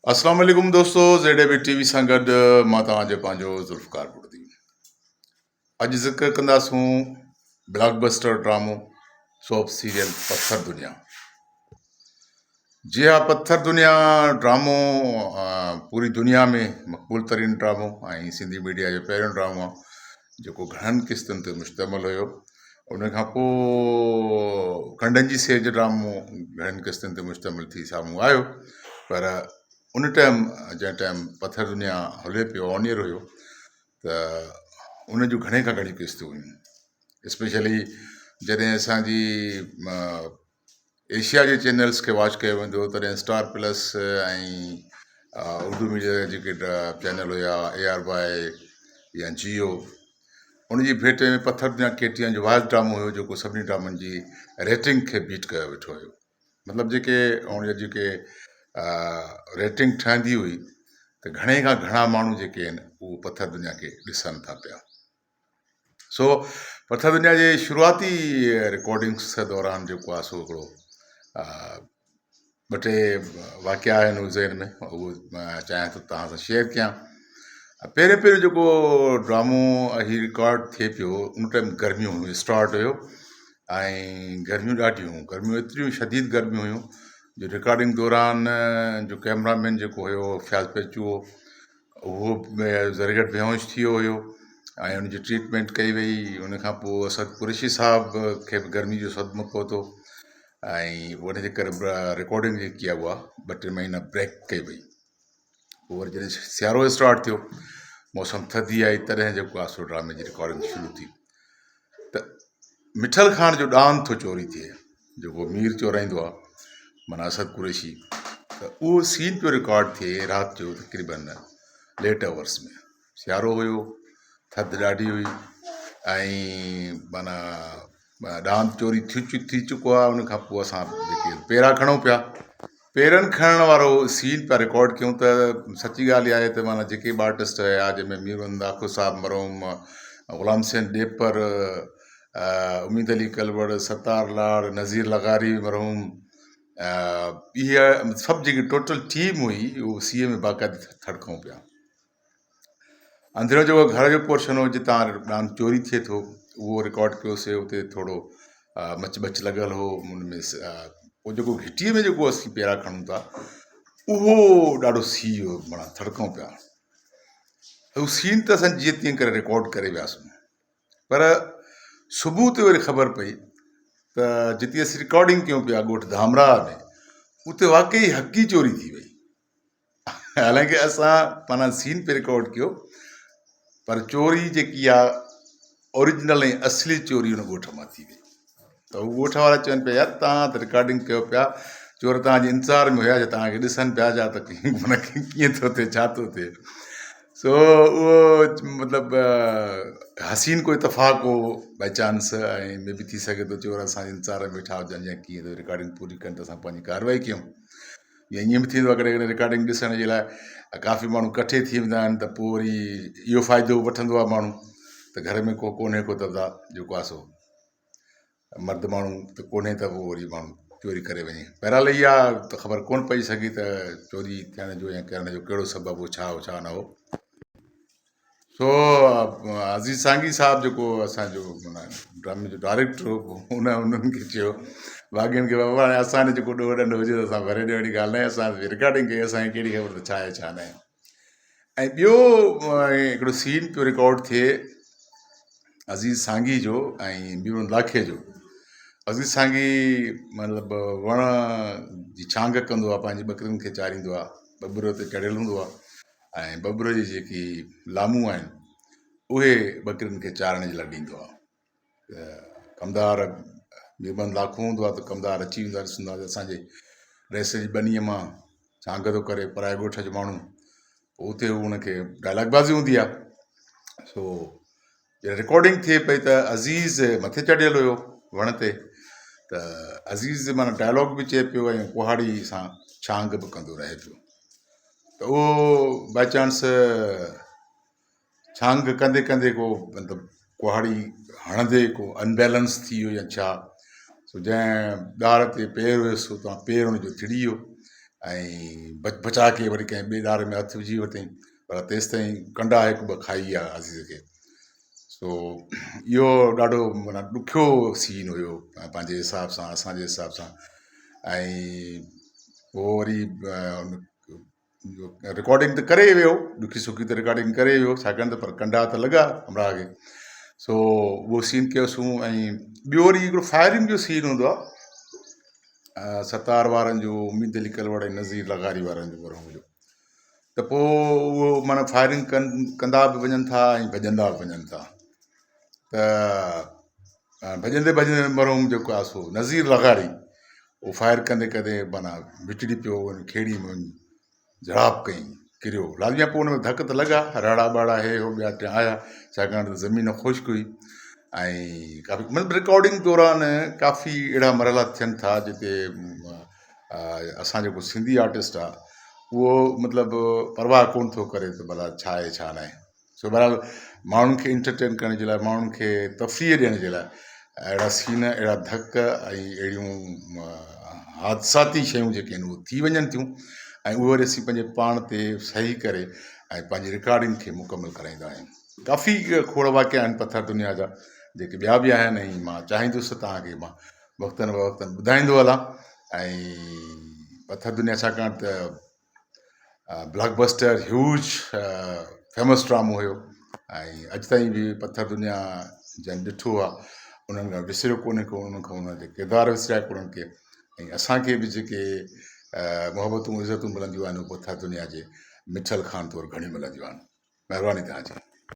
اسلام عليڪم دوستو Z A B T V سان گڏ مان توهان جو پنهنجو ذوالفقار بڙدي اڄ ذڪر ڪنداسون بلاڪ بسٽر ڊرامو سوپ سيريل پٿر دنيا جي ها پٿر دنيا ڊرامو پوري دنيا ۾ مقبول ترين ڊرامو ۽ سنڌي ميڊيا جو پهريون ڊرامو آهي جيڪو گهڻن قسطن تي مشتمل هيو ان کان پوء کنڊن جي سيج ڊرامو گهڻين قسطن تي مشتمل ٿي سامهون آيو پر ان ٽائيم جنهن ٽائيم پٿر دنيا هلي پيو آن ايئر هيو ته ان جون گهڻي کان گهڻيون قسطون هيون اسپيشلي جڏهن اسانجي ايشيا جي چينلس کي واچ ڪيو ويندو هو تڏهن اسٽار پلس ۽ اردو ميڊيا جا جيڪي چينل هيا اي آر وائي يا جيو ان جي ڀيٽ ۾ پٿر دنيا ڪي ٽي اين جو واحد ڊرامو هيو جيڪو سڀني ڊرامن جي ريٽنگ کي بيٽ ڪيو ويٺو هيو مطلب جيڪي ان جا جيڪي ريٽنگ ٺهندي هئي ته گهڻي کان گهڻا ماڻهو جيڪي آهن اهو پٿر دنيا کي ڏسن ٿا پيا سو پٿر دنيا جي شروعاتي رڪارڊنگس دوران جيڪو آهي سو هڪڙو ٻه ٽي واقعا آهن اهي ذهن ۾ اهو چاهيان ٿو توهان سان شيئر ڪيان پهريون پهريون جيڪو ڊرامو هي رڪارڊ ٿئي پيو ان ٽائيم گرميون هيون اسٽارٽ هيو ۽ گرميون ڏاڍيون هيون گرميون ايتريون شديد گرميون هيون جو رڪارڊنگ دوران جو ڪيمرا مين جيڪو هيو فياض پيچوهو اهو به ذري گهٽ بيهوش ٿي ويو هيو ۽ ان جي ٽريٽمينٽ ڪئي وئي ان کان پوء اسد قريشي صاحب کي به گرمي جو صدمو پهتو ۽ ان جي ڪري رڪارڊنگ جيڪي آهي اها ٻه ٽي مهينا بريڪ ڪئي وئي پوء وري جڏهن سيارو اسٽارٽ ٿيو موسم ٿڌي آئي تڏهن جيڪو آهي سو ڊرامي جي رڪارڊنگ شروع ٿي ته مٺل خان جو ڏاند ٿو چوري ٿئي جيڪو مير چورائيندو آهي معنيٰ اسد قريشي ته اهو سين پيو رڪارڊ ٿئي رات جو تقريبن ليٽ آورس ۾ سيارو هيو ٿڌ ڏاڍي هئي ۽ معنيٰ ڏاند چوري ٿي ٿي چڪو آهي ان کان پوء اسان جيڪي پيرا کڻون پيا پيرن کڻڻ وارو سين پيا رڪارڊ ڪيون ته سچي ڳالهه اها آهي ته معنيٰ جيڪي به آرٽسٽ هيا جنهن ۾ مير محمد آخو صاحب مرحوم غلام حسين ڏيپر اميد علي ڪلوڙ ستار لاڙ نذير لغاري مرحوم اهي سڀ جيڪي ٽوٽل ٽيم هئي اهو سيء ۾ باقاعدي ٿڙڪون پيا اندريون جيڪو گهر جو پورشن هو جتان ڏاند چوري ٿئي ٿو اهو رڪارڊ ڪيوسي اتي ٿورو مچ بچ لڳل هو ان ۾ پوء جيڪو گهٽيء ۾ جيڪو اسين پيرا کڻون ٿا اهو ڏاڍو سيء هو معنيٰ ٿڙڪون پيا اهو سين ته اسان جيئن تيئن ڪري رڪارڊ ڪري وياسون پر صبح تي وري خبر پئي ته جتي اسين رڪارڊنگ ڪيون پيا ڳوٺ ڌامراهه ۾ اتي واقعي حقي چوري ٿي وئي حالانڪه اسان معنيٰ سين پي رڪارڊ ڪيو پر چوري جيڪي آ اوريجنل ۽ اصلي چوري ان ڳوٺ مان ٿي وئي ته هو ڳوٺ وارا چون پيا يار تان ته رڪارڊنگ ڪيو پيا چور تان جي انتظار ۾ هيا جو تان کي ڏسن پيا ڇا ته معنيٰ ڪيئن ٿو ٿئي ڇا ٿو ٿئي سو اهو مطلب حسين ڪو اتفاق هو باء چانس ۽ مي بي ٿي سگهي ٿو چور اسان جي انتظار ۾ ويٺا هجن يا ڪيئن ته رڪارڊنگ پوري ڪن ته اسان پنهنجي ڪارروائي ڪيون يا ائين به ٿيندو آهي ڪڏهن ڪڏهن رڪارڊنگ ڏسڻ جي لاء ڪافي ماڻهو ڪٺي ٿي ويندا آهن ته پوء وري اهو فائدو وٺندو آهي ماڻهو ته گهر ۾ ڪو ڪونهي ڪو ته جيڪو آهي سو مرد ماڻهو ته ڪونهي ته پوء وري ماڻهو چوري ڪري وڃي بهرحال اها ته خبر ڪونه پئي سگهي ته چوري ٿيڻ جو يا ڪرڻ جو ڪهڙو سبب هو ڇا هو ڇا نه هو سو عزيز سانگي صاحب جيڪو اسانجو معنيٰ ڊرامي جو ڊائريڪٽر هو ان انهن کي چيو باقين کي بابا هاڻي اسان جو جيڪو ڏوهه ڏنڊ هجي ته اسان ڀري ڏيون اهڙي ڳالهه ناهي اسان رڪارڊنگ ڪئي اسانکي ڪهڙي خبر ته ڇا آهي ڇا ناهي ۽ ٻيو هڪڙو سين پيو رڪارڊ ٿئي عزيز سانگي جو ۽ ميرون لاکي جو عزيز سانگي مطلب وڻ جي ڇانگ ڪندو آهي پنهنجي ٻڪرين کي چاريندو آهي ٻٻر تي چڙهيل هوندو آهي ۽ ٻٻر جي جيڪي لامون آهن اهي ٻڪرين کي چارڻ جي لاء ڏيندو آهي ته ڪمدار ميربحر لاکو هوندو آهي ته ڪمدار اچي ويندو آهي ڏسندو آهي ته اسانجي رئيس جي ٻنيء مان ڇانگ ٿو ڪري پرائي ڳوٺ جو ماڻهو پوء اتي هو ان کي ڊائلاگ بازي هوندي آهي سو جڏهن رڪارڊنگ ٿئي پئي ته عزيز مٿي چڙهيل هيو وڻ تي ته عزيز معنيٰ ڊائلاگ به چئي پيو ۽ ڪهاڙي سان ڇانگ به ڪندو رهي پيو ته اهو باء چانس ڇانگ ڪندي ڪندي ڪو مطلب ڪهاڙي هڻندي ڪو انبيلنس ٿي ويو يا ڇا سو جنهن ڏار تي پير هيس اتان پير هن جو ٿڙي ويو. ۽ بچ بچاء ڪري وري ڪنهن ٻئي ڏار ۾ هٿ وجهي ورتائين پر تيستائين ڪنڊا هڪ ٻه کائي ويا عزيز کي سو اهو ڏاڍو معنيٰ ڏکيو سين هيو پنهنجي حساب سان اسانجي حساب سان ۽ پوء وري رڪارڊنگ ته ڪري ويو ڏکي سکي ته رڪارڊنگ ڪري ويو ڇاڪاڻ ته پر ڪنڊا ته لڳا همراهه کي سو اهو سين ڪيوسون ۽ ٻيو وري هڪڙو فائرنگ جو سين هوندو آهي ستار وارن جو اميد علي ڪلوڙ ۽ نذير لغاري وارن جو مرحوم جو ته پوء اهو معنيٰ فائرنگ ڪن ڪندا به وڃن ٿا ۽ ڀڄندا به وڃن ٿا ته ڀڄندي ڀڄندي مرحوم جيڪو آهي سو نذير لغاري اهو فائر ڪندي ڪندي معنيٰ وچڙي پيو ان کيڙي ۾ وڃي جهڙاپ ڪيائين ڪريو لازمي آهي پوء ان ۾ ڌڪ ته لڳا رڙا ٻڙا هي هو ٻيا ٽيا آيا ڇاڪاڻ ته زمين خشڪ هئي ۽ ڪافي مطلب رڪارڊنگ دوران ڪافي اهڙا مرحلا ٿين ٿا جتي اسان جيڪو سنڌي آرٽسٽ آهي اهو مطلب پرواهه ڪونه ٿو ڪري ته ڀلا ڇا آهي ڇا ناهي سو بهرحال ماڻهن کي انٽرٽين ڪرڻ جي لاء ماڻهن کي تفريح ڏيڻ جي لاء اهڙا سين اهڙا ڌڪ ۽ اهڙيون حادثاتي شيون جيڪي آهن اهي ٿي وڃن ٿيون ۽ اهي وري اسين پنهنجي پاڻ تي صحيح ڪري ۽ پنهنجي رڪارڊنگ کي مڪمل ڪرائيندا آهيون ڪافي کوڙ واقعا آهن پٿر دنيا جا جيڪي ٻيا به آهن ۽ مان چاهيندس ته توهان کي مان وقتن بوقتن ٻڌائيندو هلان ۽ پٿر دنيا ڇاڪاڻ ته بلاڪ بسٽر هيوج فيمس ڊرامو هيو ۽ اڄ تائين به پٿر دنيا جن ڏٺو آهي انهن کان وسريو ڪونهي ڪو انهن کان انهن جا ڪردار وسريا ڪونهن ڪي ۽ اسانکي به جيڪي محبتون عزتون ملنديون آهن اهي پٿر دنيا جي مٺل خان طور گهڻيون ملنديون آهن مهرباني توهان جي.